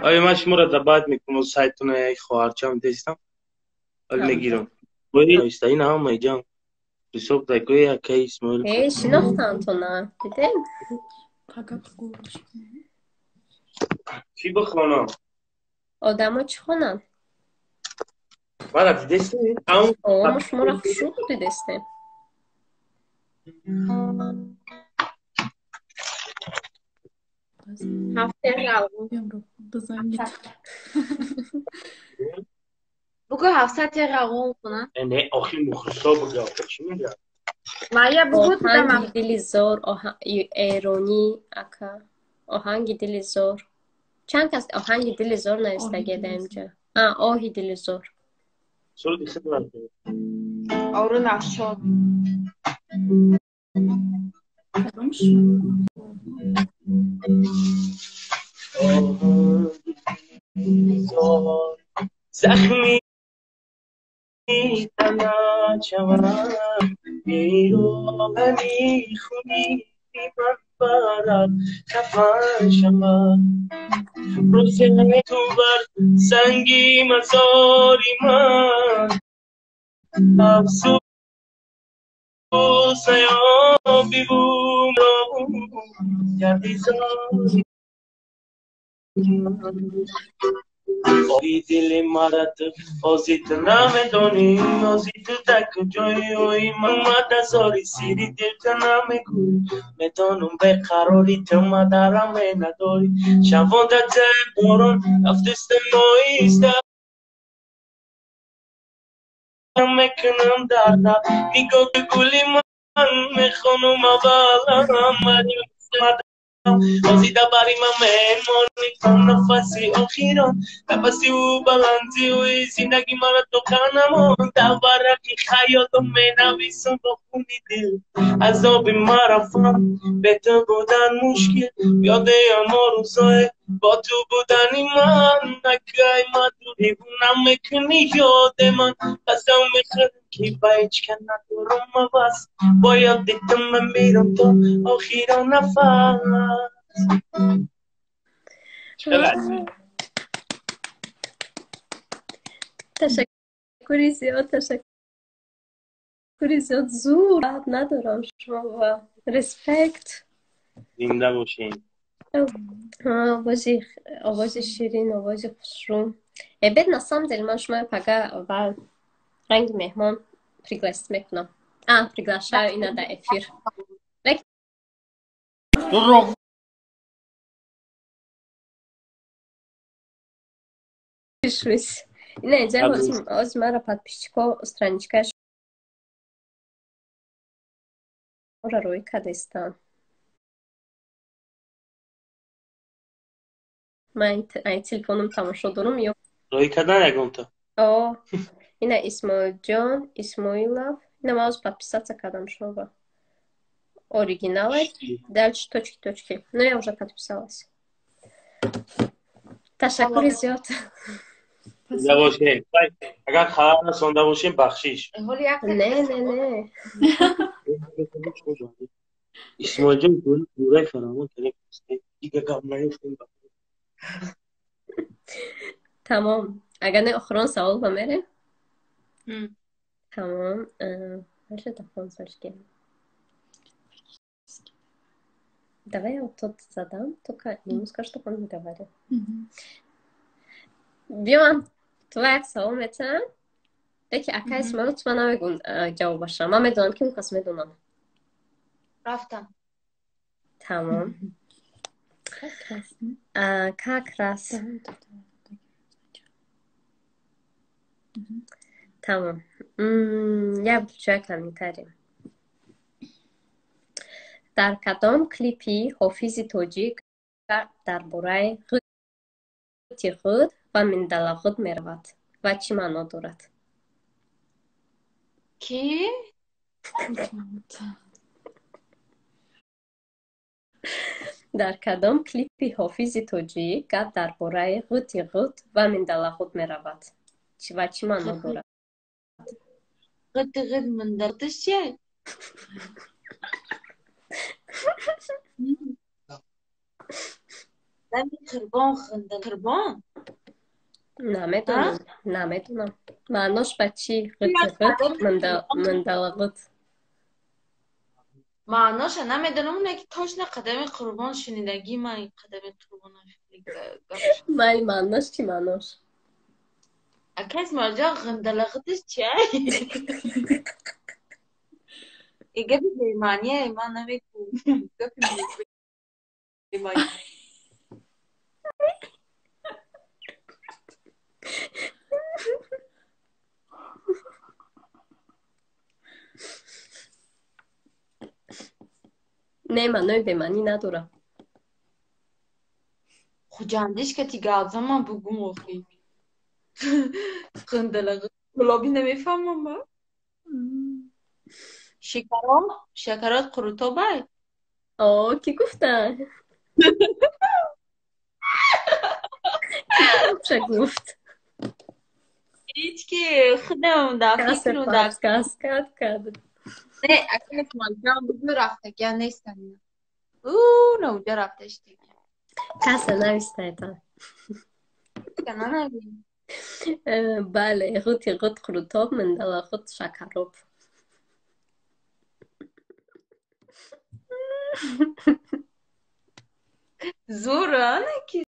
Али ман шуморо дабат мекунам, сайтона як хоҳарчам дестам. Али мегирам. Ин ҳама ҷам. Ҳисоб такои акаи Исмоил. Э, шинохтам тона. Дидем? Чӣ бихонам? Одамо чӣ хонанд? Мара дидестем? О, мо шуморо хушрӯ дидестем. Бугӯ 700 равон хона. Не, охи мухлисо бугӯ, чӣ мегӯяд? Майя бугӯ Оҳанги дили зор, эронӣ ака. Оҳанги дили зор. Чанд кас оҳанги дили зор навистагида инҷа? А, оҳи дили зор. Суруди хидмат. Орун Афшор. Захми تنم پیراهنی خونی من برد خفن شود روز تو بر سنگی مزاری من افسوس نیابی بوم را گردی زاری دل مرا تو ازیت نمیدونی ازیت تک جای اوی من مدزاری سیری دل تو نمیگوی میدونم به قراری تو مدارم نداری شبان در باران افتست نویست میکنم در نگاه گلی من میخونم اولم Ozita bari ma mehmoni تا نفسی آخیران نفسی او بلندی و زندگی مرا تو خانمان در ورقی خیالم می نویسم با خونی دل عذاب مرا فهم به تو بودن مشکل یاد اما روزای با تو بودنی من نکای ما تو دیوونم میکنی یاد من قسم میخورم که با هیچ که ندارم بس باید دیدم من میرم تا آخیران نفس. تشکری زیاد، تشکری زیاد. زور ندارم شما و رسپکت. زنده باشین. آواز شیرین، آواز خوشرو. бед на самом деле ман шумо пага ва ранги меҳмон пригласить мекунам. А, приглашаю ина дар эфир. Дурӯғ Пишусь. Ина инҷа оз мара подписчико страничка шуморо рӯй кардестам. Ман ай телефоном тамошо дорам ё рӯй кардан ягонта? О, ина Исмоилҷон, Исмоилов. Ина ман оз подписаться кардам шуморо. Оригиналы. Дальше точки, точки. Но я уже подписалась. Ташаккури зиёд. Зинда бошед. Агар халал расонда бошем, бахшиш. Не, не, не. Исмоилҷон, гурай фаромон кардем. Дига гап наёфтем. Тамом. Агар не охирон савол ба мерем? Тамом. Давай я вот тот задам, только ему скажу, чтобы он не говорил. Биё ман ту як савол метавонам? Леки акай Исмоил ту ман намегӯм ҷавобаша. Ман медонам ки он кас медонам. Рафтам. Тамом. Как раз. Тамом. Я выключаю комментарий. Дар кадом клипи ҳофизи тоҷик дар бораи ғути худ ва миндалағут меравад ва чӣ маъно дорад? Кӣ? Дар кадом клипи ҳофизи тоҷик гап дар бораи ғути ғут ва миндалағут меравад ва чӣ маъно дорад? Ғути ғут миндалағуташ чия? Қадами қурбон, қурбон? Намедонам, намедонам. Маънош ба чӣ? Ғити ғит, мындалагыт. Маъноша намедонам, оне ки точно қадами қурбон шунидагӣ ман қадами қурбон. Майли, маънош чӣ, маънош? Ака Исмоилҷон, ғиндалагитиш чиай? И гапи бемаъние, ман намекунам. Гапи бемаъни. Не, маънои бемаънӣ надорад. Хуҷандиш кати гап зан, ман бугум охи. Ғиндалагит кулоби намефаҳмам ма. Шекароб, шакарот қурутобай? О, кӣ гуфта? Кӣ ҷавобша гуфт? Ҳеҷ ки, худам дар Касе фикру дар подсказкат кард. Не, ака Исмоилҷон, бугӯ, рафтагия нестам ина. Ӯ, навҷа рафта иштагия. Касе навистаета. Нанавӣ. Бале, ғити ғит қурутоб, миндалагит шакароб. Зур, ана ки.